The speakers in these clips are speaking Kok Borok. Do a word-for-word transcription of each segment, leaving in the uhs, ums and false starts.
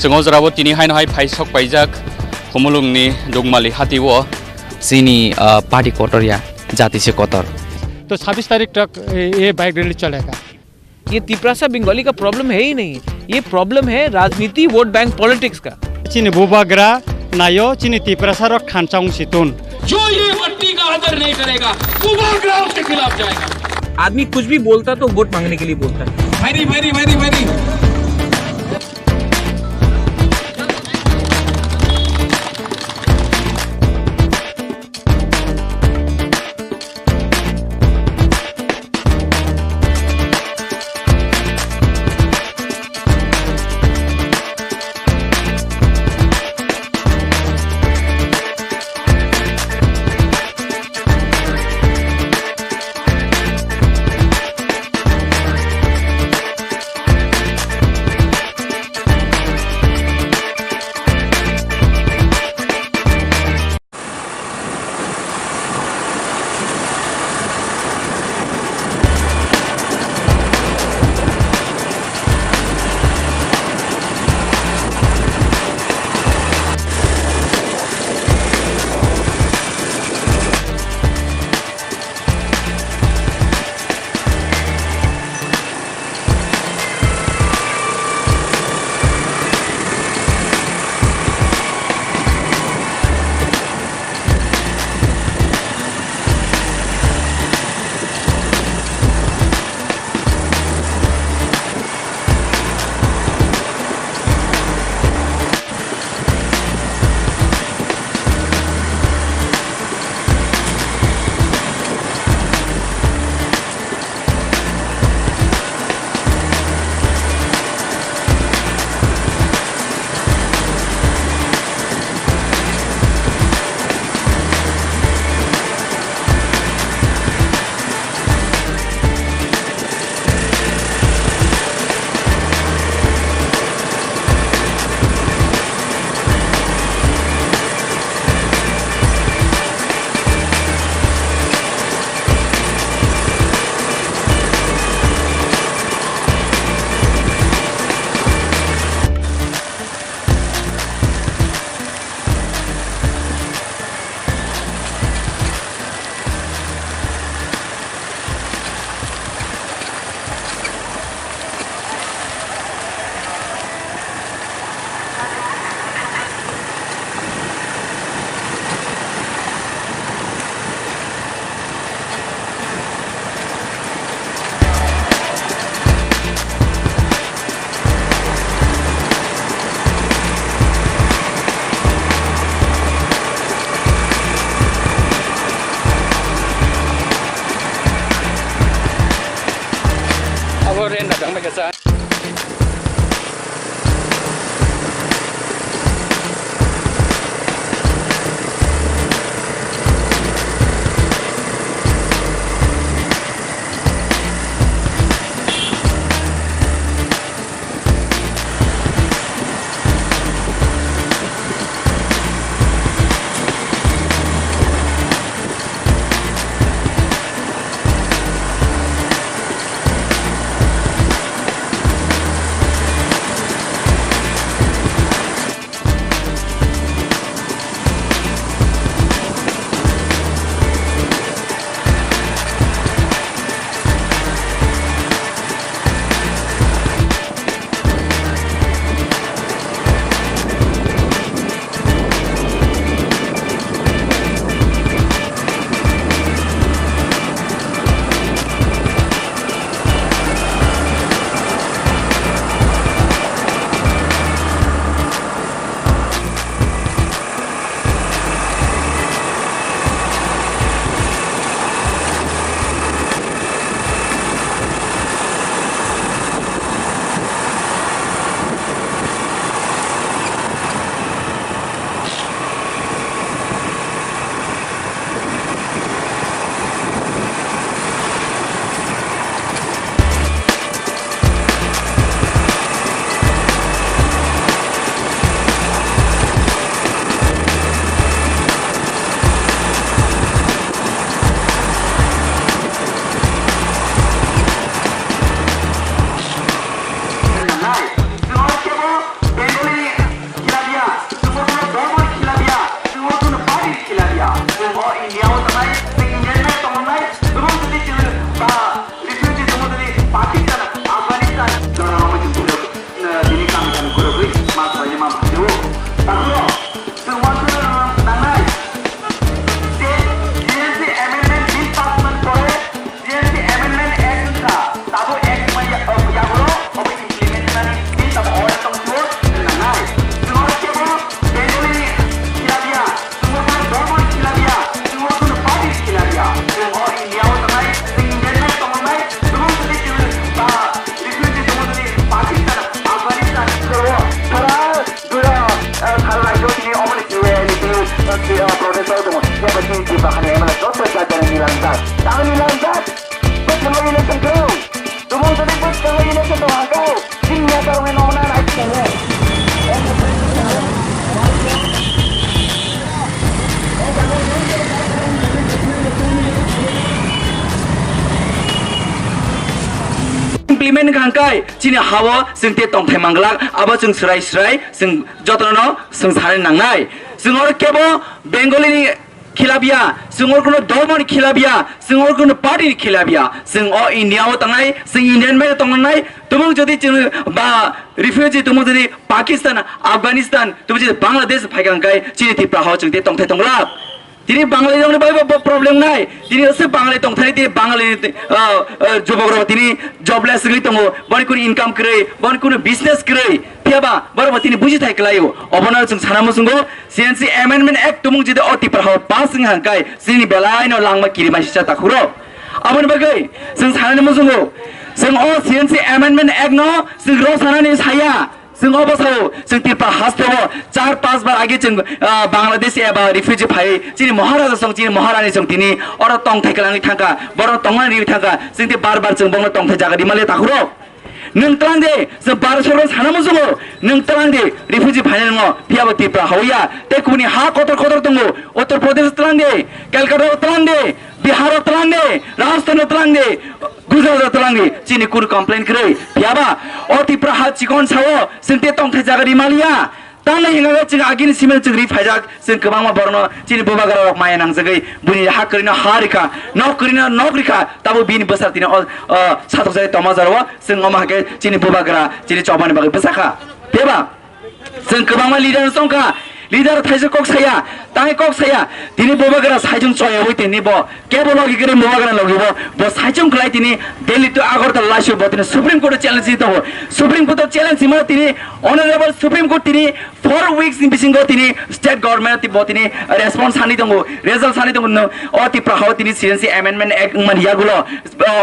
Chwng o jorao tini haino hai phai sok paijak Khumulwngni Dukmali hatio. Chini, ah, party kotor ya, jati se kotor. तो छब्बीस तारीख तक ये bike rally चलेगा। ये तिपरासा बंगाली का प्रॉब्लम है ही नहीं, ये प्रॉब्लम है राजनीति, वोट बैंक पॉलिटिक्स का। Chini bubagra naio, chini Tiprasa rok thansa wng si tun. जो ये पट्टी का आदर नहीं करेगा, वो बागराव के खिलाफ जाएगा। आदमी कुछ भी बोलता तो वोट मांगने के लिए बोलता है। Very, very, very, very। Abo renda dang bai kasa. Tangni langjak, bwskango election kwrwi. Tumung jodi bwskango election tong hangkhe, chini neta rokni nongna nai tongwi. Implement hangkai chini hao chwng te tongthai manglak, abo chwng swrai swrai chwng jotono chwng sanai nangnai. Chwng oro kebo Bengali ni khilabya, chwng oro kuno dharma ni khilabya, chwng oro kuno party ni khilabya. Chwng o India o tangnai, chwng Indian bai tongnai. Tumung jodi chwng ba refugee tumung jodi Pakistan, Afghanistan, tumung jodi Bangladesh phai hangkai chini Tripura hao chwng te tongthai tonglak. Tini Bangali rokni bai bo problem nai. Tini ose Bangali tongthani, tini Bangali ni, ah, ah, jubok rok tini jobless wngwi tongo. Boni kunu income kwrwi, boni kunu business kwrwi. Phiya ba, borok bo tini buji thai kwlaio. Obono chwng sana muchungo, C N C Amendment Act tumung jodi o Tripura hao pass wngwi hangkai, chini belai no langma kirima sisa takhuro. Aboni bagwi chwng sanani muchungo, chwng o C N C Amendment Act no chwng rw sanani saya. Chwng obo sao, chwng Tripura hasteo char panch bar age chwng, ah, Bangladesh eba refugee phai, chini Maharaja song, chini Maharani song tini oro tongthai kwlangwi thangkha, borok tongna riwi thangkha, chwng tei bar bar chwng bongno tongthai jaga rimale takhuro. Nwng twlang de, chwng Bharat sorkar sana muchungo, nwng twlang de, refugee phainai nwngo, phiya bo Tripura hao ya, tei kubuni ha kotor kotor tongo, Uttar Pradesh twlang de, Calcutta twlang de, Bihar o twlang de, Rajasthan o twlang de, Gujarat o twlang de, chini kunu complain kwrwi. Phiya ba, o Tripura ha chikon sao, chwng te tongthai jaga rimaliya. Tangnai hinga chwng agini simel chwng ri phaijak, chwng kwbangma borokno chini bubagra rok maya nangjagwi, buini ha kwrwino ha rikha, nok kwrwino nok rikha, tabo bini bwsa tini o, o, satok jai tongma jaro, chwng omo hakhe chini bubagra, chini chobani bagwi bwsakha. Phiya ba? Chwng kwbangma leader no chongkha, leader thaisa kok saya, tangwi kok saya, tini bubagra saichung choyawi tini bo, kebo logi kwrwi bubagra logi bo, bo saichung khlai tini Delhi to Agartala laisio bo tini Supreme Court o challenge tongo, Supreme Court o challenge ma tini Honorable Supreme Court tini four weeks ni bisingo tini state government bo tini response sani tongo, result sani tongo, no, o Tripura hao tini C N C Amendment Act wngmani yagulo,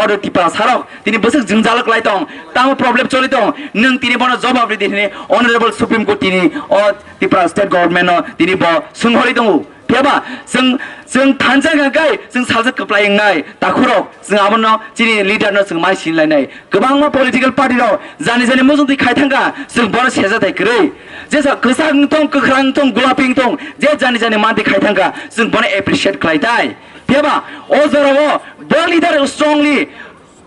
o Tripura sarok, tini bwswk jwngjal kwlai tong, tamo problem choli tong, nwng tini bono jobab ridi hwnwi Honorable Supreme Court tini o Tripura State Government no tini bo swnghorwi tongo. Phiya ba chwng, chwng thansa hwnkha khe chwng salsa kwplai wngnai takhurok, chwng abono chini leader no chwng mai sinlainai. Kwbangma political party rok jani jani muchungtwi khai thangkha, chwng bono sejathai kwrwi. Jesa kwchak wngthong, kwkhwrang wngthong, gulapi wngthong, je jani jani mantwi khai thangkha, chwng bono appreciate khlai tai. Phiya ba o jorao bo leader strongly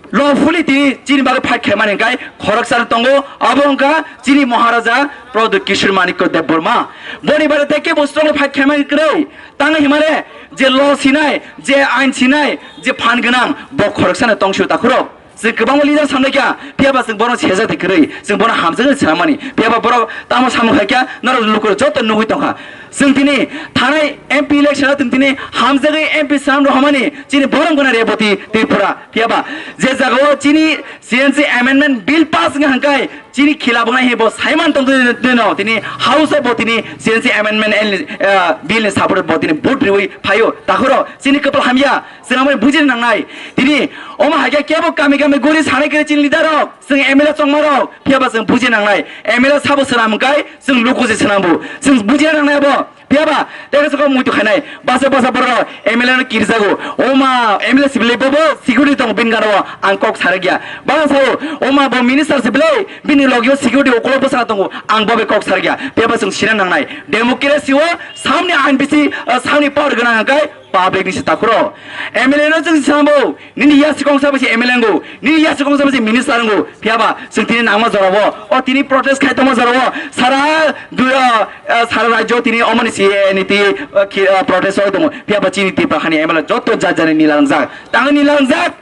lawfully tini chini bagwi fight khaimani hwnkhe khoroksa tongo, abo wngkha chini Maharaja Pradyut Kishore Manikya Debbarma. Boni bare tei kebo strongly fight khaimani kwrwi. Tangwi himare je law sinai, je ain sinai, je phan gwnang, bo khoroksano tongsio takhurok. Chwng kwbangma leader samlaikha, phiya ba chwng bono sejak de kwrwi, chwng bono hamjaknai swnamani. Phiya ba borok tamo samung khaikha, norok lukurok joto nugwi tongkha. Chwng tini thanai M P election o chwng tini hamjagwi M P swnam rohormani chini borom gwnang Reboti Tripura. Phiya ba je jagao chini C N C Amendment Bill pass wngkha hwnkhe chini khilaf wngnai hinwi bo saiman tongtwi twino tini House o bo tini C N C Amendment Act ni, ah, Bill ni support bo tini vote riwi phaio. Takhuro chini kwpal hamya, chwng amo bujina nangnai. Tini omo hai khe kebo kami kami guri sanai khe chini leader rok, chwng M L A chongma rok, phiya ba chwng bujina nangnai. M L A sabo swnam hwnkhe chwng lukuchi swnambo. Chwng bujina nangnai abo. Phiya ba, tei kaisa kok muitu khainai. Basa basa borok M L A no kirjago. Oma M L A sibilai bobo security tongo bini gana o. Ang kok sarakya. Basa sao, oma bo minister sibilai bini logio security ukolog bwsana tongo. Ang bobe kok sarakya. Phiya ba chwng sina nangnai. Democracy o samni ain bisi, ah, samni power gwnang hwnkhe public ni se takhuro. M L A no chwng sambo. Nini yasi kongsa bai se M L A wngo, nini yasi kongsa bai se minister wngo, phiya ba chwng tini nangma jorao, o tini protest khai tongma jorao, sara du-, ah, ah, sara rajyo tini omoni si, eh, niti, ah, ki, ah, protest oi tongo, phiya ba chini Tripura hani M L A joto jat jani nilangjak, tangwi nilangjak,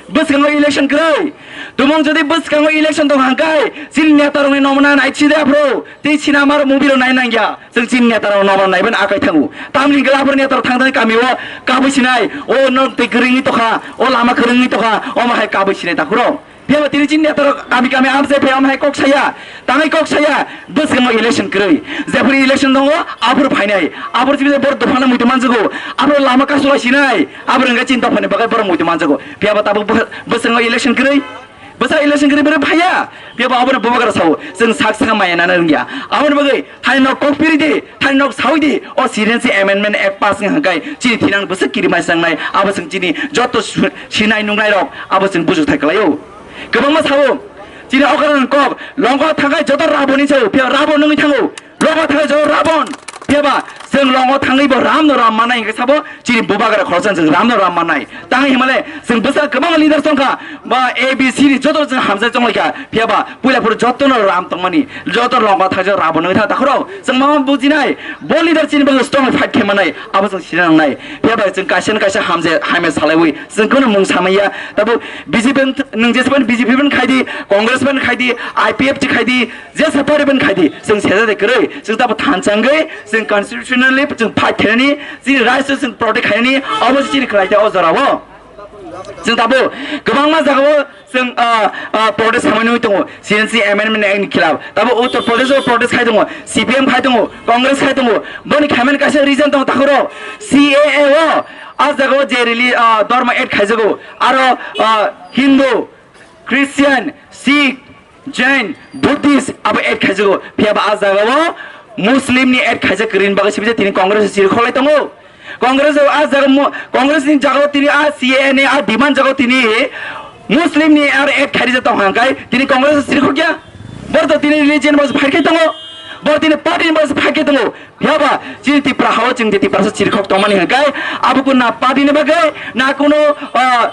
bwskango election kwrwi, tumung jodi bwskango election tong hangkai, chini neta rokni nomna nai chide aphro, tei sinamar movie rok nai nangya. Chwng chini neta rok nobar naiben akai thango. Tamni hwnkhe aphuru neta rok thang thang kami o kabui sinai. O nok twi kwrwngwi tokha, o lama kwrwngwi tokha, omo hai kabui sinai takhuro. Phiya ba tini chini neta rok kami kami amchai phai omo hai kok saya, tangwi kok saya, bwskango election kwrwi. Jephuru election tongo, aphuru phainai. Aphuru chini borok dophano muitu manjago. Aphuru lama kasulai sinai. Aphuru hwnkhe chini dophani bagwi borok muitu manjago. Phiya ba tabuk bwskango election kwrwi. Bwsa election kwrwi bwrwi phaiya. Phiya ba obono bubagra sao, chwng sak sak maya nana rwngya. Aboni bagwi thani nok kok piri di, thani nok sawi di. O Citizenship Amendment Act pass wngkha hwnkhe chini thinang bwswk kirimai swngnai, abo chwng chini joto su-, sinai nungnai rok abo chwng bujuk thai kwlaio. Kwbangma sao, chini okra kok longo thangkhai joto raboni sao, phiya rabo nungwi thango. Longo thangkhai joto rabon. Phiya ba chwng longo thangwi bo ram no ram manai hwnkhe sabo chini bubagra khoroksa chwng ram no ram manai. Tangwi himale chwng bwsa kwbangma leaders tongkha. Ba A B C ni joto chwng hamjak chonglaikha. Phiya ba puila phuru joto no ram tongmani. Joto longo thangkhai joto rabon wngwi thang takhurok. Chwng mama bujinai. Bo leader chini bagwi strong fight khe manai. Abo chwng sina nangnai. Phiya ba chwng kaisa no kaisa hamje, hamya salaiwi. Chwng kheno mung samaiya. Tabo B J P nwng jesban B J P ban khaidi, Congress ban khaidi, I P F T khaidi, jesa party ban khaidi. Chwng sejade kwrwi. Chwng tabo thansa wngwi, chwng constitutionally chwng fight khainani, chini rights chwng protect khainani, abo se chini khlai tei o jorao. Chwng tabo kwbangma jagao chwng, ah, ah, protest khamani tongo, C N C amendment act ni khilaf. Tabo Uttar Pradesh o protest khai tongo, C P M khai tongo, Congress khai tongo. Boni khaimani kaisa reason tongo takhoro, C A A o, a jagao je reli-, ah, dorma add khaijago, aro, ah, Hindu, Christian, Sikh, Jain, Buddhist abo add khaijago. Phiya ba a jagao Muslim ni add khaijak kwrwini bagwi sibijak tini Congress o chirikhok lai tongo. Congress o a jaga mo-, Congress ni jagao tini a C A A ni a demand jagao tini Muslim ni aro add khaijak tong hangkai tini Congress o chirikhok ya. Bor to tini religion bos phai khe tongo. Bor tini party bos phai khe tongo. Phiya ba chini Tipra hao chwng je Tiprasa chirikhok tongmani hwnkhe abo kun na party ni bagwi na kuno, ah,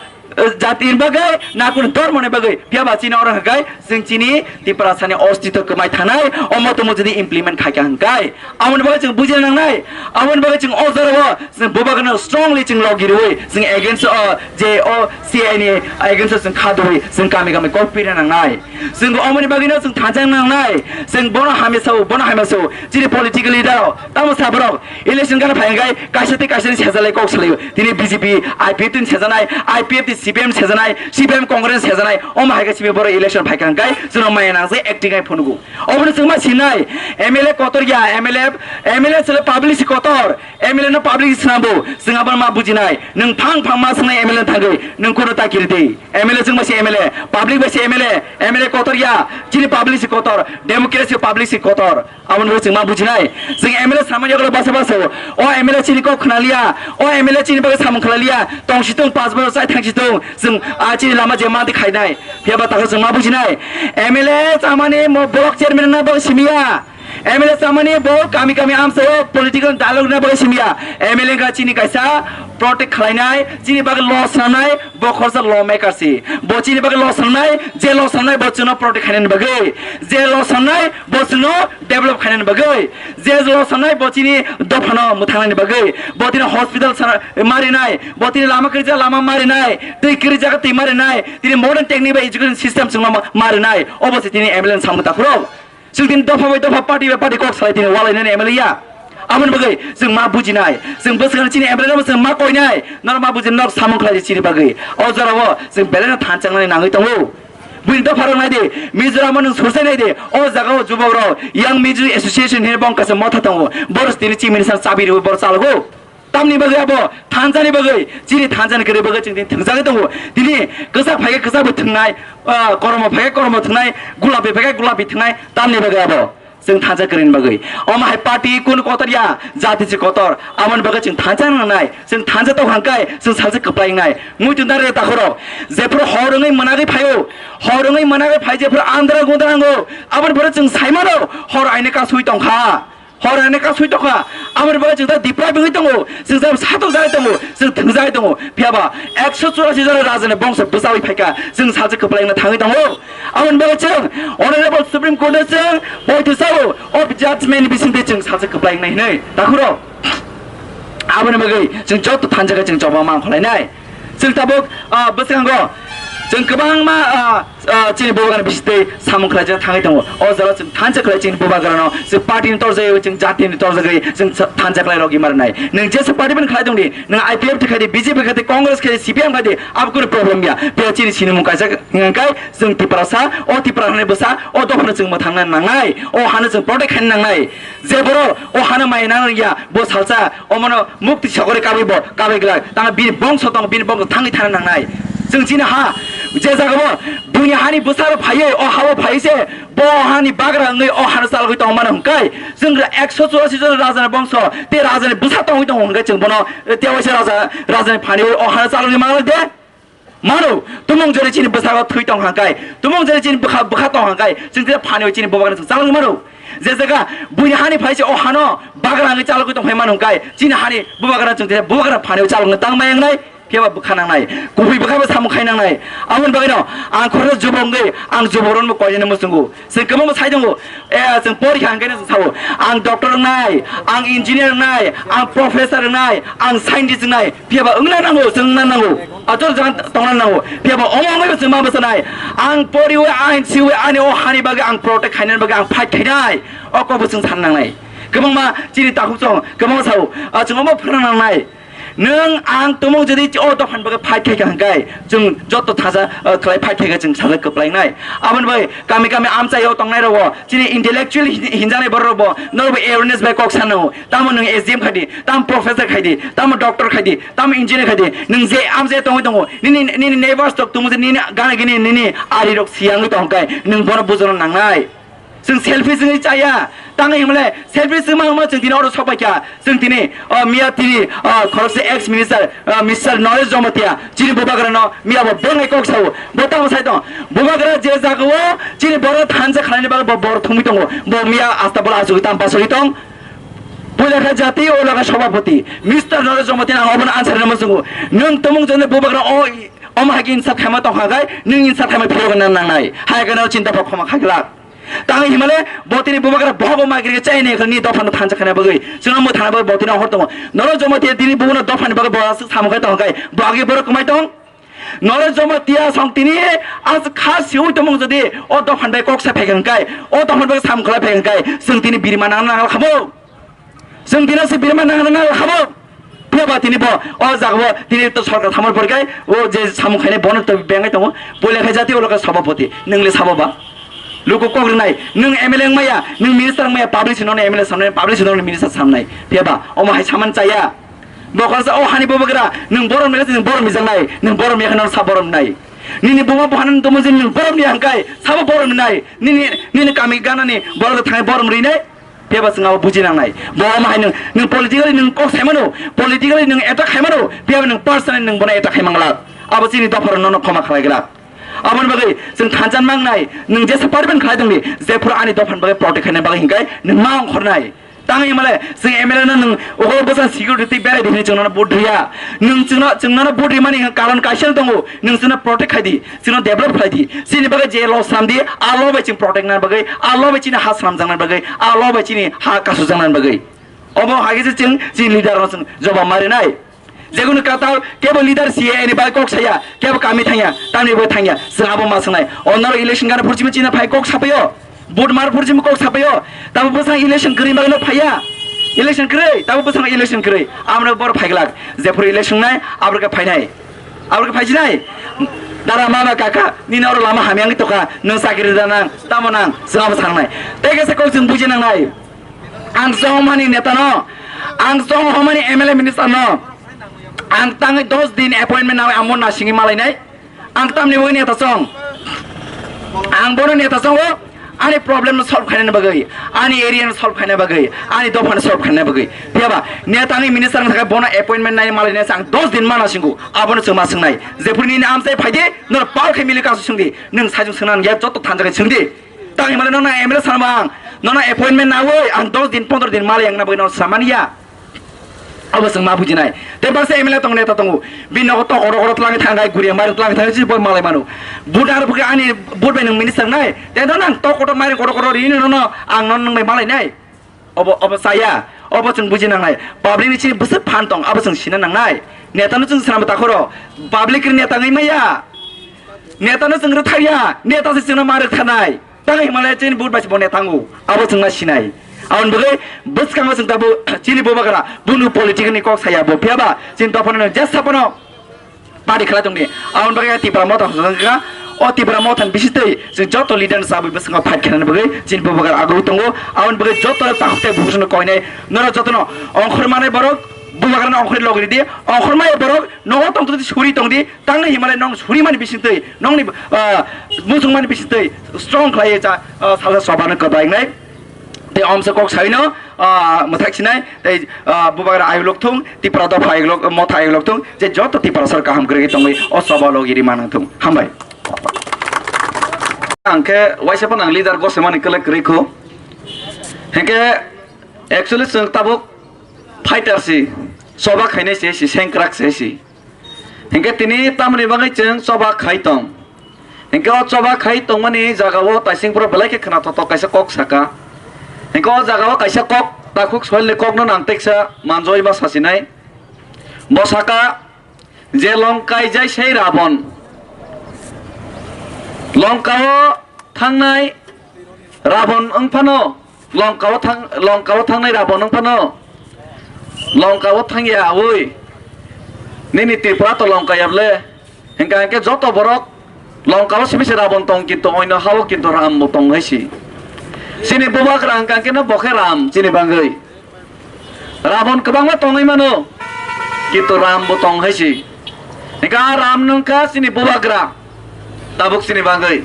jati ni bagwi na kuno dhormo ni bagwi. Phiya ba chini oro hwnkhe chwng chini Tiprasa ni ostitw kwmai thanai omo tomo jodi implement khai kha hwnkhe aboni bagwi chwng bujina nangnai. Aboni bagwi chwng o jorao chwng bubagrano strongly chwng logi rwi chwng against o je o C A A ni against o chwng kha dui chwng kami kami kok pina nangnai. Chwng omoni bagwino chwng thansa wngna nangnai. Chwng bono hamya sao, bono hamya sao. Chini political leader rok, tamo sa borok, election gana phai hwnkhe kaisa tei kaisa ni sejalai kok salaio. Tini B J P, I P F T ni sejanai, I P F T C P M sejanai, C P M Congress sejanai. Omo hai khe simi borok election phai kha hwnkhe chwngno maya nang se acting ai phunugo. Obono chwng ma sinai, M L A kotor ya, M L A, M L A chwle public si kotor. M L A no public swnambo, chwng abono ma bujinai. Nwng phang phang ma swngnai M L A thangwi, nwng kuno ta kiri di. M L A chwng bai se M L A, public bai se M L A, M L A kotor ya, chini public si kotor, democracy public si kotor. Aboni bagwi chwng ma bujinai. Chwng M L A samani yagulo basa basa o. O M L A chini kok khna liya, o M L A chini bagwi samung khna liya. Tong si tong, panch bosor chai thang si tong, chwng a chini lama je ma di khainai. Phiya ba takhuk chwng ma bujinai. M L A chamani mo block chairman na bagwi simiya. M L A chamani bo kami kami amsao political dialogue na bagwi simiya. M L A ga chini kaisa protect khlainai, chini bagwi law swnamnai, bo khorsa law maker si. Bo chini bagwi law swnamnai, je law swnamnai bo chwngno protect khainani bagwi. Je law swnamnai bo chwngno develop khainani bagwi. Je law swnamnai bo chini dophano mwthangnani bagwi. Bo tini hospital sana-, marinai, bo tini lama kwrwija lama marinai, twi kwrwija twi marinai, tini modern technique bai education system chwngno ma-, marinai. Obo se tini M L A ni samung takhurok. Chwng tini dopha bai dopha, party bai party kok salai tini walainani M L A ya. Aboni bagwi chwng ma bujinai, chwng bwskango chini M L A no chwng ma koinai, norok ma bujinai, norok samung khlai di chini bagwi. O jorao chwng belai no thansa wngnani nangwi tongo. Buini dopha rok nai di, Mizoram o nwng sursai nai di, o jaga o jubok rok Young Mizo Association hinwi bong kaisa motha tongo, boros tini chief minister chabi rwi bor chalogo. Tamni bagwi abo, thansani bagwi, chini thansani kwrwi bagwi chwng tini thwngjagwi tongo. Tini kwchak phai khe kwchak bo thwngnai, ah, kormo phai khe kormo thwngnai, gulapi phai khe gulapi thwngnai, tamni bagwi abo chwng thansa kwrwini bagwi. Omo hai party kun kotor ya, jati se kotor, aboni bagwi chwng thansa nangnai, chwng thansa tong hangkai, chwng salsa kwplai wngnai. Muitu nare takhorok, jephuru hor wngwi mwnagwi phaio, hor wngwi mwnagwi phai jephuru andra gundra wngo, aboni phuru chwng saimano, hor aini kasui tongkha. Hor ani kasui tongkha, aboni bagwi chwng ta deprive wngwi tongo, chwng ta satok jagwi tongo, chwng thwngjagwi tongo. Phiya ba ekso churasi jona rajani bongso bwchawi phaikha, chwng salsa kwplai wngna thangwi tongo. Aboni bagwi chwng Honorable Supreme Court o chwng poito sao, o judgment ni bisingtwi chwng salsa kwplai wngnai hinwi. Takhuro aboni bagwi chwng joto thansa khe chwng choba mang khwlainai. Chwng tabuk, ah, bwskango chwng kwbangma, ah, ah, chini bubagrani bisingtwi samung khlaijak thangwi tongo. O jora chwng thansa khlai chini bubagrano, chwng party ni torjagwi, chwng jati ni torjagwi, chwng sa-, thansa khlai rogwi ma rwnai. Nwng jesa party bai khlai tongdi, nwng I P F T khaidi, B J P khaidi, Congress khaidi, C P M khaidi, abo kunu problem ya. Phiya chini sinimung kaisa hwnkhe chwng Tiprasa, o Tiprasani bwsa, o dophano chwng mwthangna nangnai, o hano chwng protect khaina nangnai. Je borok o hano maya nang ya, bo salsa omono mukti sokori kabui bo kabui glak. Tamo bini bongso tong, bini bongso thangwi thana nangnai. Chwng chini ha, Je jagao buini hani bwsarok phaiwi o hao phai se, bo hani bagra wngwi o hano chalogwi tongmano hwnkhe, chwng ekso churasi jon rajani bongso tei rajani bwsa tongwi tongo hwnkhe, chwng bono tewaisa raja, rajani phani o hano chalogwi mano de? Mano, tumung jori chini bwsarok thwi tong hwnkhe, tumung jori chini bwkha, bwkha tong hwnkhe, chwng tei phani chini bubagra chwng chalogwi mano. Je jaga buini hani phai se o hano bagra wngwi chalogwi tong phai mano hwnkhe, chini hani bubagra chwng tei bubagra phani chalogwi tang mai wngnai. Phiya ba bwkha nangnai, kubui bwkha ba samung khai nangnai. Aboni bagwino ang khoroksa jubok wngwi ang jubok rokno koinani muchungo. Chwng kwbangma sai tongo, eh, chwng porikha hwnkhe chwng sao, ang doctor wngnai, ang engineer wngnai, ang professor wngnai, ang scientist wngnai. Phiya ba wngna nango, chwng wngna nango. Ator jaga tongna nango. Phiya ba omo wngwi chwng ma bwchanai. Ang poriwi, ang siwi, ani o hani bagwi ang protect khainani bagwi ang fight khainai. O kokbo chwng san nangnai. Kwbangma chini takhuk chong, kwbangma sao, ah, chwng omo phwrwng nangnai. Nwng ang tumung jodi o dophani bagwi fight khai kha hwnkhe, chwng joto thaja, uh, khlai fight khai kha chwng sajak kwplainai. Aboni bai kami kami amchaio tongnai rokbo, chini intellectual hin-, hinjaknai borok rokbo, norokbo awareness bai kok sanao. Tamo nwng S D M khai di, tamo professor khai di, tamo doctor khai di, tamo engineer khai di. Nwng je amchaio tongwi tongo, nini, nini neighbors tok tumung je nini gana gini nini ari rok siyangwi tong hwnkhe, nwng bono bujorna nangnai. Chwng selfie chwngwi chaya. Tangwi himle selfie chwngma wngma chwng tini oro sokpaikha. Chwng tini, o, miya tini, o, khoroksa ex minister, o, Mister Naresh Jamatia chini bubagrano miya bo bengai kok sao. Bo tamo sai tong. Bubagra je jagao chini borok thansa khlaini bagwi bo bor thumwi tongo. Bo miya asta bola asugwi tam pasugwi tong. Puila kha jati o laga sabhapati Mister Naresh Jamatia ang obono answer rwma chwngo. Nwng tumung jone bubagra o, omo hai khe insaf khaima tongkha khai nwng insaf khaima phirok nangnai. Hai khe no chinta bo khoma khaglak. Tangwi himale bo tini bubagra bohogo magri chai ni ni dophano thansa khana bagwi. Chwngno mwthana bagwi bo tini hor tongo. Noro Jamatia tini bubagra dophani bagwi bo aswk samung khai tong khai. Bo agi borok kwmai tong. Noro Jamatia song tini as kha siwi tongmung jodi o dophani bai kok sa phai khai. O dophani bai samung khlai phai khai. Chwng tini birma nang nang khabo. Chwng tini se birma nang nang khabo. Phiya ba tini bo o jaga bo tini to sorkar thamar porkai o je samung khainai bono to bengai tongo. Puila khai jati o lokha sabhapati. Nwngle sabo ba? Luku kok rinai. Nwng M L A wngmaya, nwng minister wngmaya, public sino M L A samnai, public sino minister samnai. Phiya ba omo hai saman chaya. Bo khoroksa o hani bubagra, nwng borom nai, nwng borom mijaknai, nwng borom yakha nang sa borom nai. Nini buma buhana nwng tomo jin nwng borom ni hangkai, sabo borom nai. Nini, nini kami gana ni borok thang borom rinai. Phiya ba chwng abo buji nangnai. Bo omo hai nwng, nwng politically nwng kok saimano, politically nwng attack khaimano, phiya ba nwng personally nwng bono attack khaimang glak. Abo chini dophar nono khoma khlai glak. Aboni bagwi chwng thansa mangnai, nwng jesa pariban khlai tongdi, jephuru ani dophani bagwi protect khaina bagwi hinkai nwng ma ongkhornai. Tangwi male chwng M L A no nwng ogo bwsa security tei berai di hinwi chwng nono vote riya. Nwng chwngno, chwng nono vote rimani karon kaisa tongo, nwng chwngno protect khaidi. Chwngno develop khlai di. Chini bagwi je law swnam di, a law bai chwng protect nani bagwi, a law bai chini ha swnamjaknani bagwi, a law bai chini ha kasujaknani bagwi. Obo hai khe se chwng chini leader no chwng jobab ma rinai. Jekunu kwtal kebo leader C A A ni bagwi kok saya, kebo kami thangya, tamni bagwi thangya, chwng abo ma swngnai. O norok election gana phurchima chini phai kok sapaio. Vote mar phurchima kok sapaio, tamo bwsang election kwrwi bagwi no phaiya. Election kwrwi, tamo bwsang election kwrwi. Amno bor phaiglak. Jephuru election nai, abro khe phainai. Abro khe phaijinai. Dara mama kaka, nini oro lama hamya wngwi tokha, nwng chakri da nang, tamo nang, chwng abo sangnai. Tei kaisa kok chwng buji nangnai. Ang chong mani neta no, ang chong homani M L A minister no, ang tangwi dos din appointment nawi amo nasingwi malainai. Ang tamni bagwi neta chong? Ang bono neta chongo, ani problem no solve khainani bagwi, ani area no solve khainani bagwi, ani dopha no solve khainani bagwi. Phiya ba neta ni minister wngkha bono appointment nai malai nai ang dos din mana singo, abono chwng ma swngnai. Jephuru nini amchai phaidi, nono pal khai mili kasu swngdi, nwng sajung swngna nang ya joto thanjakai swngdi. Tang himale nono M L A sanma ang, nono appointment nawi ang dos din pondro din malai ang na bagwi nono samani ya. Abo chwng ma bujinai. Tei baksa M L A tongo, neta tongo. Bini nogo tok kotor kotor twlangwi thangkha, guriya mairum twlangwi thangkha, chini bo malai mano. Vote aro phuka ani vote bai nwng minister nai. Tei nono ang tok kotor mairum kotor kotor rini nono ang nono nwng bai malai nai. Obo, obo chaya. Obo chwng buji nangnai. Public ni chini bwswk phan tong, abo chwng sina nangnai. Neta no chwng swnamwi takhoro. Public ni neta wngwi maya. Neta no chwng rwthar ya. Neta se chwngno ma rwtharnai. Tang himale chini vote bai se bo neta wngo. Abo chwng ma sinai. Aboni bagwi bwskango chwng tabuk chini bubagra bunu political ni kok saya bo. Phiya ba chini dophano jesa phano party khlai tongdi. Aboni bagwi Tipra Motha hwnka. O Tipra Motha ni bisitwi chwng joto leader ni chabwi bwskango fight khlaina bagwi chini bubagra agwi tongo. Aboni bagwi joto takhuk tei bukhuk no koinai. Norok jotono ongkhor manai borok Bubagrano ongkhorwi logri di, ongkhormaya borok nogo tongtwtwi suri tongdi, tangni himalai nong surimani bisingtwi, nongni, ah, muchungmani bisingtwi strong khlaiwi cha, ah, salsa sobano kwbaingnai. Tei omsa kok saino, ah, mwthak sinai, tei, ah, bubagra ayuk lok thung, Tipra dopha ayuk lok, motha ayuk lok thung, je joto Tiprasa kaham kwrwi tongwi o soba logi ri manang thung. Hambai. Ang khe waisa phano ang leader gosemani kwlai kwrwi kho. Hinkhe actually chwng tabuk fighter si, choba khainai se si, sengkrak se si. Hinkhe tini tamoni bagwi chwng choba khai tong. Hinkhe o choba khai tongmani jagao taising phuru belai khe khwnathokthok kaisa kok saka. Hinkhe o jagao kaisa kok takhuk soilni kokno nang teksa manjoi ma sasinai. Bo saka je Longkai jai sei Rabon. Longkao thangnai Rabon wng phano, Longkao thang, Longkao thangnai Rabon wng phano, Longkao thangya awi. Nini Tripura to Longka yable. Hingka hingke joto borok Longkao simi se Rabon tong kintu oino hao kintu Ram bo tong hai si. Chini bubagra hingka hingke no bo khe Ram chini bangwi. Rabon kwbangma tongwi mano, kintu Ram bo tong hai si. Hingke a Ram no wngkha chini bubagra, tabuk chini bagwi.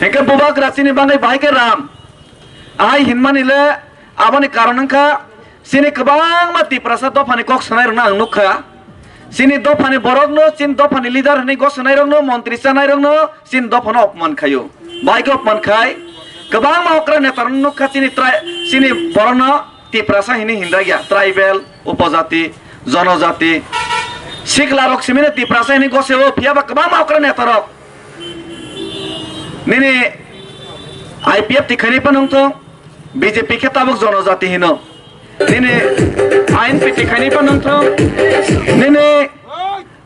Hingke bubagra chini bagwi bahai khe Ram. Ahai hinmani le aboni karon wngkha chini kwbangma Tiprasa dophani kok sanai rokno ang nukha. Chini dophani borokno, chini dophani leader hinwi gosonai rokno, montri chanai rokno, chini dophano opman khaio. Bai khe opman khai, kwbangma okra neta rok nukha chini trai, chini borokno Tiprasa hinwi hinra ya, tribal, upojati, jonojati. Sikla rok simino Tiprasa hinwi goseo, phiya ba kwbangma okra neta rok. Nini I P F tikhaini phano wngthong, B J P khe tabuk jonojati hino. Nini I N P tikhaini phano wngthong, nini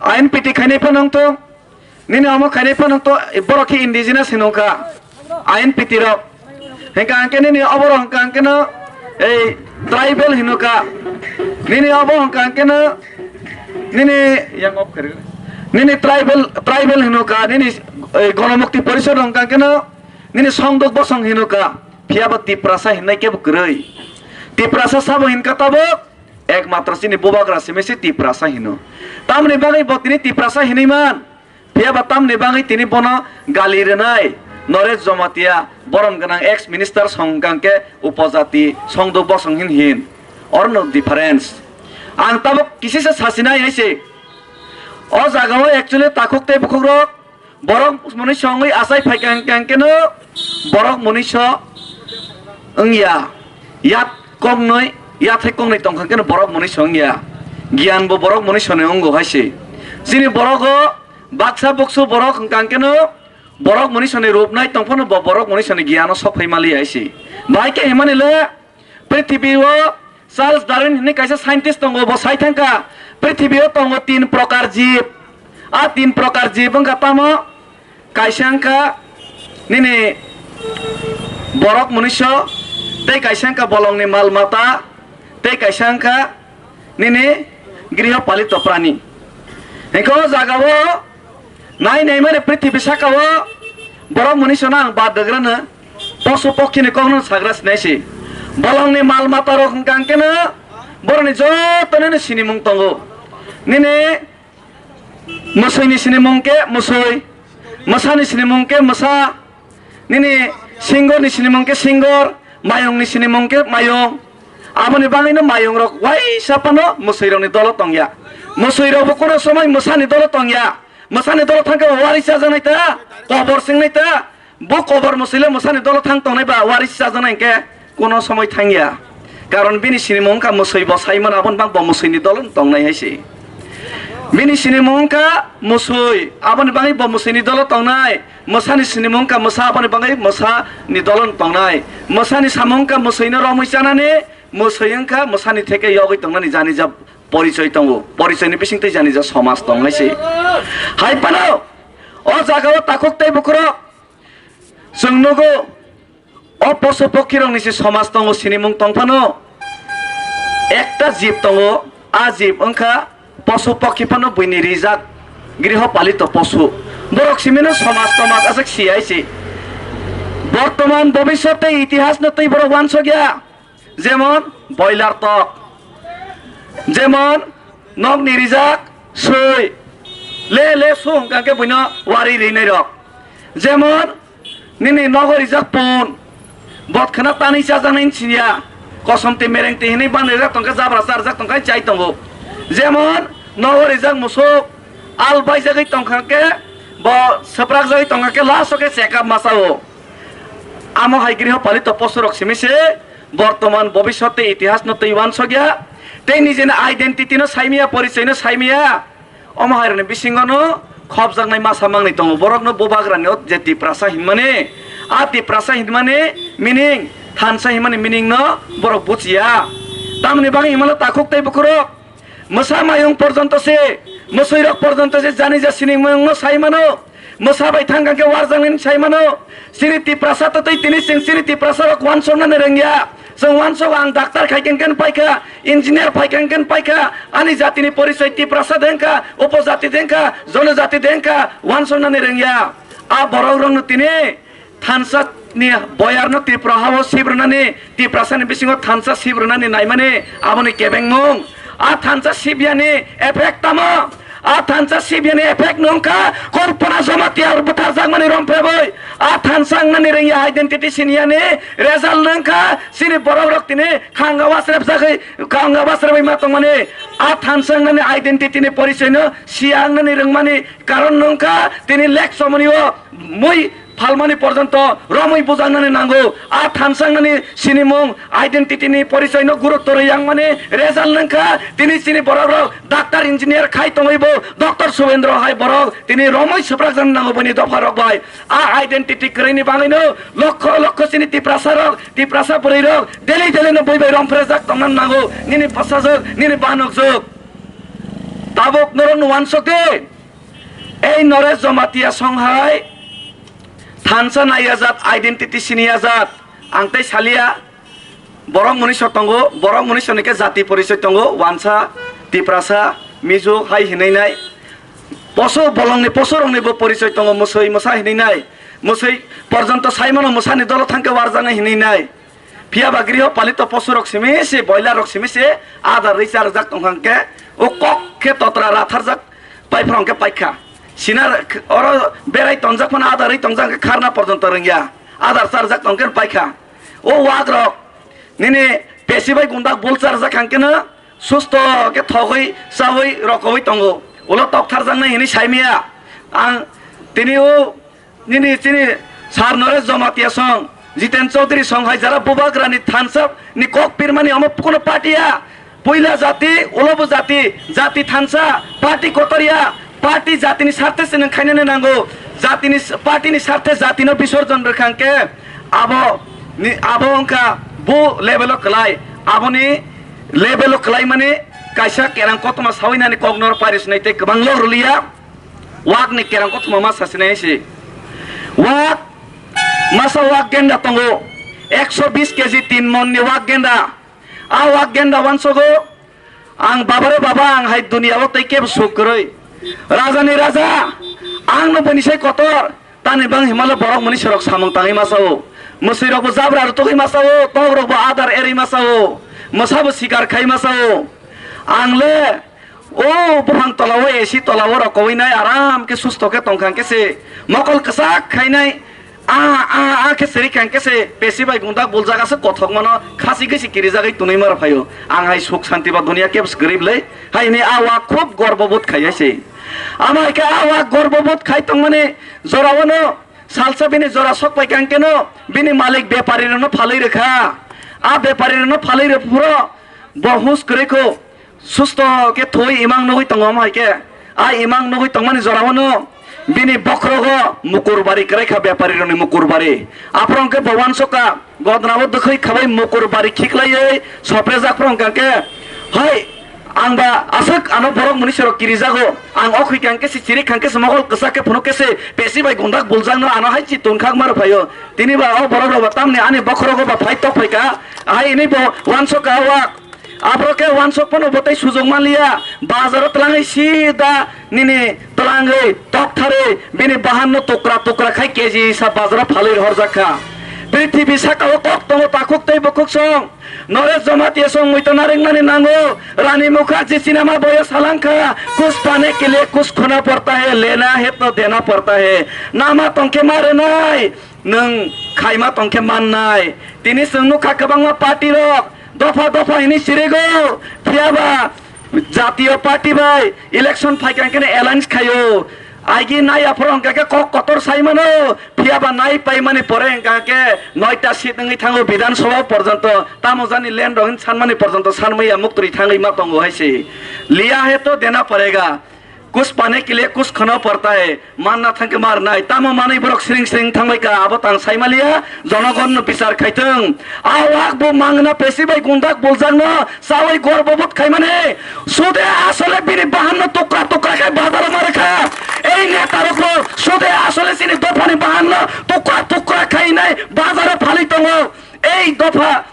I N P tikhaini phano wngthong, nini omo khaini phano to borok khe indigenous hinwi wngkha, I N P T rok. Hingka hingke nini oborok hingka hingke no ei tribal hinwi wngkha. Nini obo hingka hingke no nini yang off kari. Nini tribal, tribal hinwi wngkha, nini ei Ganamukti Porishad hingka hingke no nini songduk bosong hinwi wngkha. Phiya ba Tiprasa hinwi kebo kwrwi. Tiprasa sabo hinka tabuk ekmatro chini bubagra simi se Tiprasa hino. Tamoni bagwi bo tini Tiprasa hinwi man. Phiya ba tamni bagwi tini bono gali rwnai Naresh Jamatia, borom gwnang ex minister song hingka hingke upojati songduk bosong hin hin. Oro no difference. Ang tabuk kisisa sasinai hai se. O jaga o actually takhuk tei bukhuk rok borok mwnwi songwi achai phaikha hingka hingke no borok mwnwi so wngya. Yat koknwi, yathai koknwi tongkha hingke no borok mwnwi so wngya. Giyan bo borok mwnwi soni wngo hai se. Chini borok o Baksa buksu borok hingka hingke no borok mwnwi soni rupnai tong phano bo borok mwnwi soni giano sok phai mali hai se. Bai khe himani le prithibi o Charles Darwin hinwi kaisa scientist tongo, bo sai thangkha prithibi o tongo tin prokar jib. A tin prokar jib wngkha tamo kaisa wngkha nini borok mwnwi so, tei kaisa wngkha bolongni mal mata, tei kaisa wngkha nini griho palito prani. Hingke o jaga o nai nai mani prithibi saka o borok mwnwi sono ang bad dagrano posu pokhini kokno sagra sinai si. Bolongni mal mata rok hingka hingke no boroni joto nini sinimung tongo. Nini mwswini sinimung khe mwswi, mwsani sinimung khe mwsa, nini singorni sinimung khe singor, mayungni sinimung khe mayung. Aboni bagwino mayungrok waisa phano mwswirokni dolo tongya. Mwswirokbo kono somoi mwsani dolo tongya. Mwsani dolo thangkhe wari chajaknai ta, kobor swngnai ta. Bo kobor mwswile mwsani dolo thang tongnai ba wari chajaknai hwnkhe kono somoi thangya. Karon bini sinimung wngkha mwswi, bo saimano aboni bang bo mwswini dolo tongnai hai se. Bini sinimung wngkha mwswi, aboni bagwi bo mwswini dolo tongnai. Mwsani sinimung wngkha mwsa, aboni bagwi mwsani dolo tongnai. Mwsani samung wngkha mwswino romwi chanani, mwswi wngkha mwsani theke yogwi tongnani janija porichoi tongo. Porichoini bisingtwi janija somaj tong hai se. Hai phano o jagao takhuk tei bukhurok chwng nugo. O posu pokhirokni se somaj tongo, sinimung tong phano ekta jib tongo, a jib wngkha posu pokhi phano buini rijak griho palito posu. Borok simino somaj tomaj aswk siyai se. Bortoman, bobiswt tei itihasno tei borok uansukya. Jemon boiler tok. Jemon, nokni rijak swi, le le su hwnkha khe buino wari rinai rok. Jemon, nini nogo rijak pun, bot khna tanwi chajaknai wngsiya, kosom twi mereng twi hinwi ban rijak tongkha, jabra charjak tongkha, chai tongo. Jemon, nogo rijak musuk, al baijagwi tongkha khe, bo swprakjagwi tongkha khe, last o khe check up ma chao. Amo hai griho palito posurok simi se bortoman, bobiswat tei itihas no twi uansukya. Tei nijini identity no saimya, porichoi no saimya. Omo hai rokni bisingo no khopjaknai masa mangnwi tongo. Borok no bubagra ni o je Tiprasa hinmani, a Tiprasa hinmani meaning, thansa hinmani meaning no borok buchiya. Tamni bagwi himano takhuk tei bukhurok. Mwsa mayung porjonto se, mwswi rok porjonto se jani ja sini mayung no sai mano. Mwsa bai thang khe warjak nini sai mano. Chini Tiprasa to tei tini chwng chini Tiprasa rok uansuk nani rwngya. Chwng uansuk ang doctor khai khe khen paikha, engineer phai khe khen paikha. Ani jati ni porichoi Tiprasa dengkha, upojati dengkha, jonojati dengkha, uansuk nani rwngya. A borok rok no tini thansa ni boyar no Tripura hao sibrinani, Tiprasa ni bisingo thansa sibrinani naimani aboni kebengmung. A thansa sibyani effect tamo? A thansa sibyani effect nungkha Kalpana Jamatia butharjakmani rompheboi. A thansa wngnani rengya identity siniyani result nungkha chini borok rok tini khanga wasrep jagwi, khanga wasrep ma tongmani. A thansa wngnani identity ni porichoi no siya wngnani rwngmani karon nungkha tini lek somoni o mui phalmani porjonto romwi bujaknani nango. A thansa wngnani sinimung, identity ni porichoi no gurutto rwi yangmani result nungkha. Tini chini borok rok doctor, engineer khai tongwi bo Doctor Subendro hai borok tini romwi swprakjaknani nango buini dopha rok bai. A identity kwrwini bagwi no lokho lokho chini Tiprasa rok, Tiprasa bwrwi rok daily daily no bui bai romphre jak tongna nango. Nini bwsajwk, nini banokjwk. Tabuk norok no uansuk di. Ei Naresh Jamatia song hai thansa naiya jat, identity siniya jat, ang tei saliya. Borok mwnwi so tongo, borok mwnwi so ni khe jati porichoi tongo, wansa, Tiprasa, Mizo hai hinwi nai. Poso bolongni, poso rokni bo porichoi tongo, mwswi mwsa hinwi nai. Mwswi porjonto sai mano mwsani dolo thang khe warjaknai hinwi nai. Phiya ba griho palito posu rok simi se, boiler rok simi se, adar rwi charjak tong kha hwnkhe, o kok khe totra ratharjak, paiphrang khe paikha. Sina oro berai tonjak phano adar rwi tongjak hwnkhe kharna porjonto rwngya. Adar charjak tong khe paikha. O wak rok nini pesi bai gundak bul charjak hwnkhe no susto khe thogwi chawi rokowi tongo. Ulo toktharjaknai hinwi saimaya. Ang tini o Nini chini Sar Naresh Jamatia song, Jiten Chaudhary song hai jara bubagrani thansa ni kok pirmani omo kuno party ya. Puila jati, ulobo jati, jati thansa, party kotor ya, party jatini sarthe se nang khainani nango. Jatini s-, party ni sarthe jatino bisorjon rwkha hwnkhe abo ni, abo wngkha bo level o kwlai. Aboni level o kwlai mani kaisa kerang kotorma sawi nani kok noro parish nai tei kwbang log rwliya. Wak ni kerang kothoma ma sasinai se. Wak, masa wak genda tongo. Ekso bis keji tin mon ni wak genda. A wak genda wansogo. Ang babare baba, ang hai dunia o tei kebo suk kwrwi. Raja ni raja, ang no bini sai kotor. Tani bang himalo borok muni sorok samung tangwi masao. Mwswi rok bo jabra rutugwi masao, tok rok bo adar erwi masao. Mwsa bo sikar khai masao. Ang le O buphang tola o, A C tola o rokowi nai aram khe susto khe tong kha khe se mokol kwchak khainai a a a khe siri kha khe se pesi bai gundak buljak aswk kothok mano khasi gwi se kirijagwi tunui mar phaio. Ang hai suk santi ba dunia kebs gorib le hai hwnwi a wa khub gorbo bodh khai hai se. Amo hai khe a wa gorbo bodh khai tongmani jora o no salsa bini jora sok pai kha khe no bini malik bepari rok no phalwi rwkha. A bepari rok no phalwi rw phuro bo hus kwrwi kho. Susto khe thoi imang nugui tongo omo hai khe. A imang nugui tongmani jora o no bini bokhrogo mukurbari kwrai kha, bepari rokni mukurbari. Aphuru hwnkhe bo uansukha, godna o dwkhwi khabai mukurbari khiklaiwi soprejak phuru hwnkha khe, hai, ang ba aswk ano borok muni sorok kirijago. Ang o khwi kha hwnkhe se chiri kha hwnkhe se mokol kwchak khe phunuk khe se pesi bai gundak buljakno ano hai chi tun khak mar phaio. Tini ba o borok rok ba tamni ani bokhrogo ba phai tok phai kha. Hai hwnwi bo uansukha o. Aphuru khe uansuk phano bo tei sujok manliya, bazaro twlangwi sida nini twlangwi toktharwi bini bahanno tukra tukra khai keji sa bazaro phalwi rohorjak kha. Prithibi saka o kok tongo takhuk tei bukhuk song. Naresh Jamatia song muitu narwknani nango. Rani Mukherjee sinama boyo salangkha. Kus pane ke liye kus khona padta hai, lena hai to dena padta hai. Nama tongkhe ma rwnai. Nwng khaima tongkhe mannai. Tini chwng nukha kwbangma party rok dopha dopha hini sirigo. Phiyaba jatiyo party bai election phaikha hwnkhe alliance khaio. Aigi nai aphuru hwnkha khe kok kotor sai mano. Phiyaba nai paimani pore hwnkha khe noita seat wngwi thango Bidhan Sabha porjonto. Tamo jani land rok hin sanmani porjonto sanmaya muktwi thangwi ma tongo hai se. Liya hai to dena padega. Kus pane ke liye kus khona padta hai. Manna thangkhe ma rwnai. Tamo manwi borok sring sring thangbai ka. Abo tang sai maliya. Jonogon no bichar khaitwng. A wak bo mangna pesi bai gundak buljakno. Sawi gor bobot khaimani. Sude asole bini bahanno tukra tukra khai bazaro ma rwkha. Ei netarokno sude asole chini dophani bahanno tukra tukra khainai bazaro phalwi tongo. Ei dopha,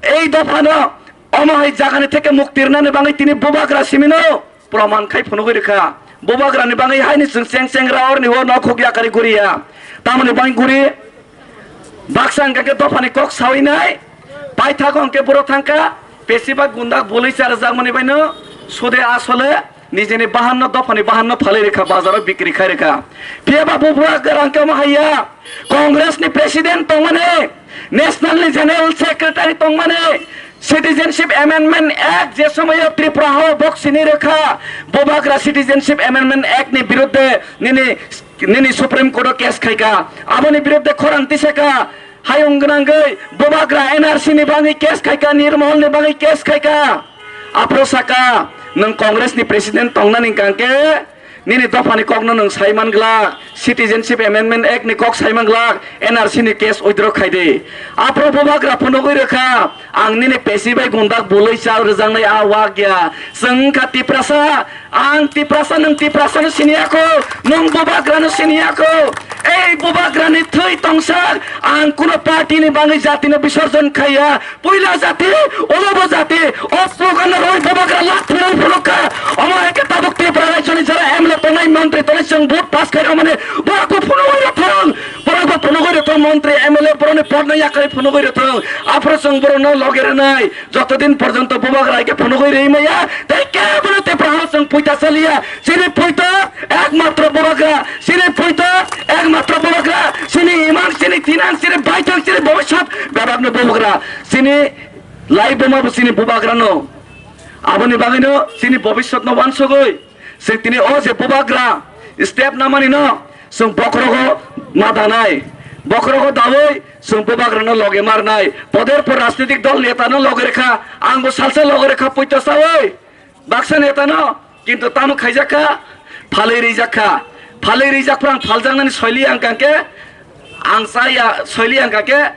ei dophano omo hai jagani theke mukti rwnani bangwi tini bubagra simino. Proman khai phunugwi rwkha. Bubagrani bangwi haini chwng cheng cheng ra orni o nokhuk yakari guriya. Tamoni bangwi guri baksa hwnkha khe dophani kok sawi nai. Paithak hwnkhe buro thangkha. Pesiba gundak bului charwjakmani baino sude asole nijini bahanno dophani bahanno phalwi rwkha bazaro bikri khai rwkha. Phiyaba bubagra hwnkhe omo haiya. Congress ni president tongmani, national ni general secretary tongmani, Citizenship Amendment Act je somoyo Tripura hao boksini rwkha, bubagra Citizenship Amendment Act ni birudde nini, nini Supreme Court o case khaika, aboni birudde khorang tisaka, hayung gwnangwi bubagra N R C ni bagwi case khaika, Nirmol ni bagwi case khaika, aphuru saka nwng Congress ni president tongnani hwnkha khe, nini dophani kokno nwng sai man glak, Citizenship Amendment Act ni kok sai man glak, N R C ni case withdraw khai di. Aphuru bubagra phunugwi rwkha, ang nini pesi bai gundak bului chal rwjaknai a wak ya. Chwng wngkha Tiprasa, ang Tiprasa, nwng Tiprasa no sini ako, nwng bubagra no sini ako. Ei bubagra ni thwi tongsak, ang kuno party ni bangwi jati no bisorjon khaiya. Puila jati, ulobo jati, o slogan roi bubagra lak phunui phunukha. Omo hai khe tabuk Tripura rajyoni jara M L A tongnai, montri tongnai, chwng vote pass khai rwmani borok bo phunugwi rwthwng, borok bo phunugwi rwthwng, montri M L A borokni podno yakarwi phunugwi rwthwng. Aphuru chwng borokno loge rwnai, jotodin porjonto bubagra hai khe phunugwi rwi maya, tei kebono Tripura hao chwng puita chaliya. Chini puito ekmatro bubagra, chini puito ekmatro bubagra, chini imang, chini thinang, chini baithang, chini bobiswt bebakno bubagra, chini lai buma bo chini bubagrano. Aboni bagwino chini bobiswtno wansugwi chwng tini o je bubagra step namani no chwng bokhorogo ma danai, bokhorogo dawi chwng bubagrano loge marnai, poder por rajnitik dol netano loge rekha, angbo salsa loge rekha puito sawi. Baksa netano kintu tamo khaijakha, phalwi rijakha, phalwi rijakphuru ang phaljaknani soili ang kangkhe, ang chaya soili ang kangkhe,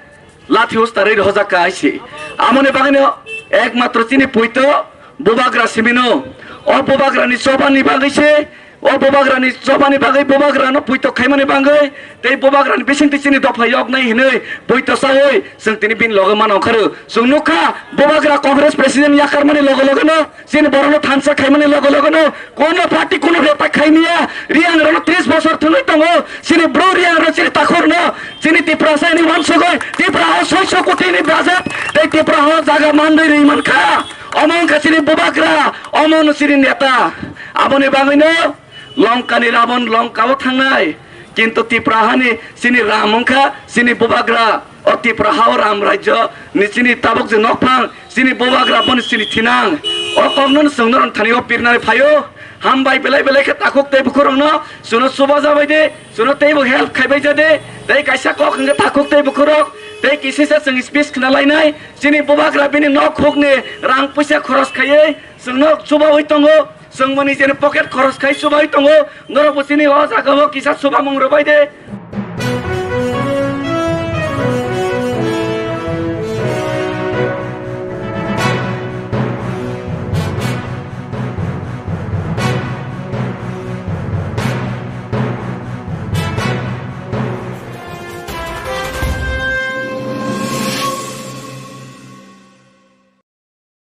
lathi ustarwi rohojakha hai se. Amoni bagwino ekmatro chini puito bubagra simino, o bubagrani chobani bagwi se, o bubagrani chobani bagwi, bubagrano puito khaimani bagwi, tei bubagrani bisingtwi chini dopha yoknai hinwi puito sawi chwng tini bini loge mano onkharu. Chwng nukha, bubagra Congress president yakarmani loge logeno, chini borokno thansa khaimani loge logeno, kono party kono reta khaimya, Riang rokno tris bosor thwngwi tongo, chini bro Riang rok chini takhurno, chini Tiprasa ni wansugwi, Tripura o soiso koti ni budget, tei Tripura o jaga manwi rwi mankha, omo wngkha chini bubagra, omo no chini neta, aboni bagwino, Longkani Rabon Longkao thangnai, kintu Tripura hani chini Ram wngkha chini bubagra. O Tripura hao Ram rajyo ni chini tabuk je nokphang, chini bubagra boni chini thinang. O kokno chwng norok thani o pirnani phaio. Hambai belai belai khe takhuk tei bukhurokno chwngno chuba jabai de, chwngno teibo help khaibai ja de. Tei kaisa kok hwnkhe takhuk tei bukhurok tei kisisa chwng speech khna lainai. Chini bubagra bini nok hukni rang puisa khoros khaiwi chwngno chubawi tongo. Chwng bo nijeni pocket khoros khai chubai tongo, norok bo chini o jaga o kisa chubamung rwbai de.